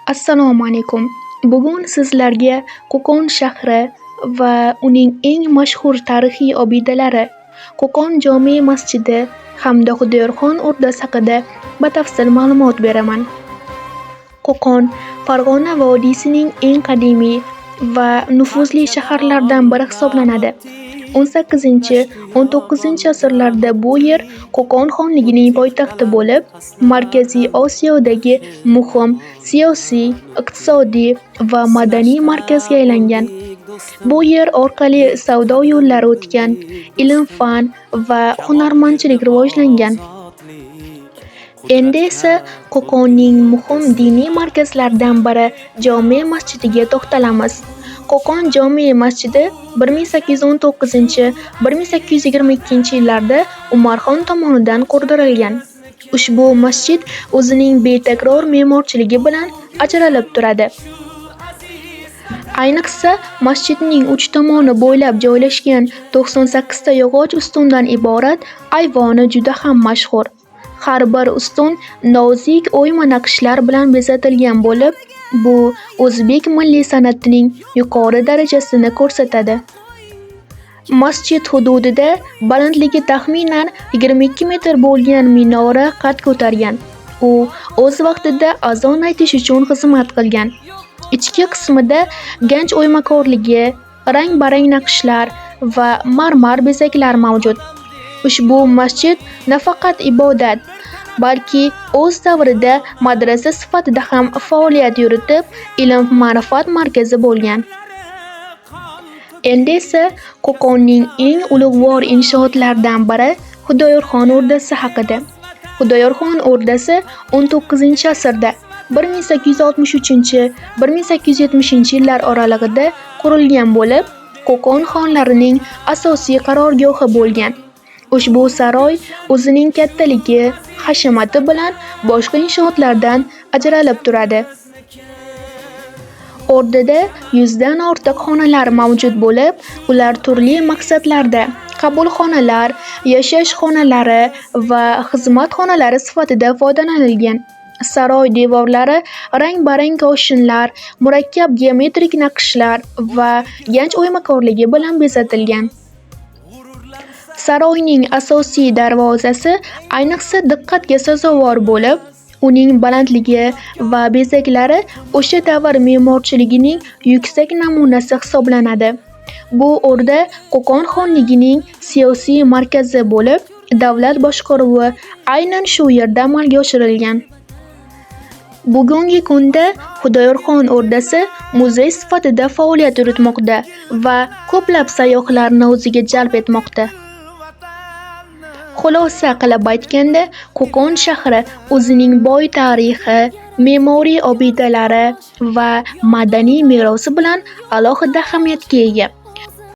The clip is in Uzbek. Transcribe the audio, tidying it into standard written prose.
Assalomu alaykum. Bugun sizlarga Qo'qon shahri va uning eng mashhur tarixiy obidalari Qo'qon jome masjidi hamda Xudoyorxon o'rdasi haqida batafsil ma'lumot beraman. Qo'qon Farg'ona vodiysining eng qadimiy va nufuzli shaharlaridan biri hisoblanadi. 18-19 asrlarda bu yer Qo'qon xonligining poytaxti bo'lib, Markaziy Osiyodagi muhim siyosiy, iqtisodiy va madaniy markazga aylangan. Bu yer orqali savdo yo'llari o'tgan, ilm-fan va hunarmandchilik rivojlangan. Endi esa Qo'qonning muhim diniy markazlaridan biri Jome masjidiga to'xtalamiz. Qo'qon jome masjidi 1819-1822 yillarda Umarxon tomonidan qurdirilgan. Ushbu masjid o'zining betakror me'morchiligi bilan ajralib turadi. Ayniqsa, masjidning uch tomoni bo'ylab joylashgan 98 ta yog'och ustundan iborat ayvoni juda ham mashhur. Har bir ustun nozik o'yma naqshlar bilan bezatilgan bo'lib, bu o'zbek milliy san'atining yuqori darajasini ko'rsatadi. Masjid hududida balandligi taxminan 22 metr bo'lgan minora qad ko'targan. U o'z vaqtida azon aytish uchun xizmat qilgan. Ichki qismida ganch o'ymakorligi, rang-barang naqshlar va marmar bezaklar mavjud. Ushbu masjid nafaqat ibodat, balki o'z davrida madrasa sifatida ham faoliyat yuritib, ilm-ma'rifat markazi bo'lgan. Endi esa Qo'qonning eng ulug'vor inshootlaridan biri Xudoyorxon o'rdasi haqida. Xudoyorxon o'rdasi 19 asrda, 1863-1870 yillar oralig'ida qurilgan bo'lib, Qo'qon xonlarining asosiy qarorgohi bo'lgan. Ushbu saroy o'zining kattaligi, hashamati bilan boshqa inshootlardan ajralib turadi. O'rdada yuzdan ortiq xonalar mavjud bo'lib, ular turli maqsadlarda qabulxonalar, yashash xonalari va xizmat xonalari sifatida foydalanilgan. Saroy devorlari rang-barang koshinlar, murakkab geometrik naqshlar va ganch o'ymakorligi bilan bezatilgan. Saroyning asosiy darvozasi ayniqsa diqqatga sazovor bo'lib, uning balandligi va bezaklari o'sha davr me'morchiligining yuksak namunasi hisoblanadi. Bu o'rda Qo'qon xonligining siyosiy markazi bo'lib, davlat boshqaruvi aynan shu yerda amalga oshirilgan. Bugungi kunda Xudoyorxon o'rdasi muzey sifatida faoliyat yuritmoqda va ko'plab sayyohlarni o'ziga jalb etmoqda. Xulosa qilib aytganda, Qo'qon shahri o'zining boy tarixi, me'moriy obidalari va madaniy merosi bilan alohida ahamiyatga ega.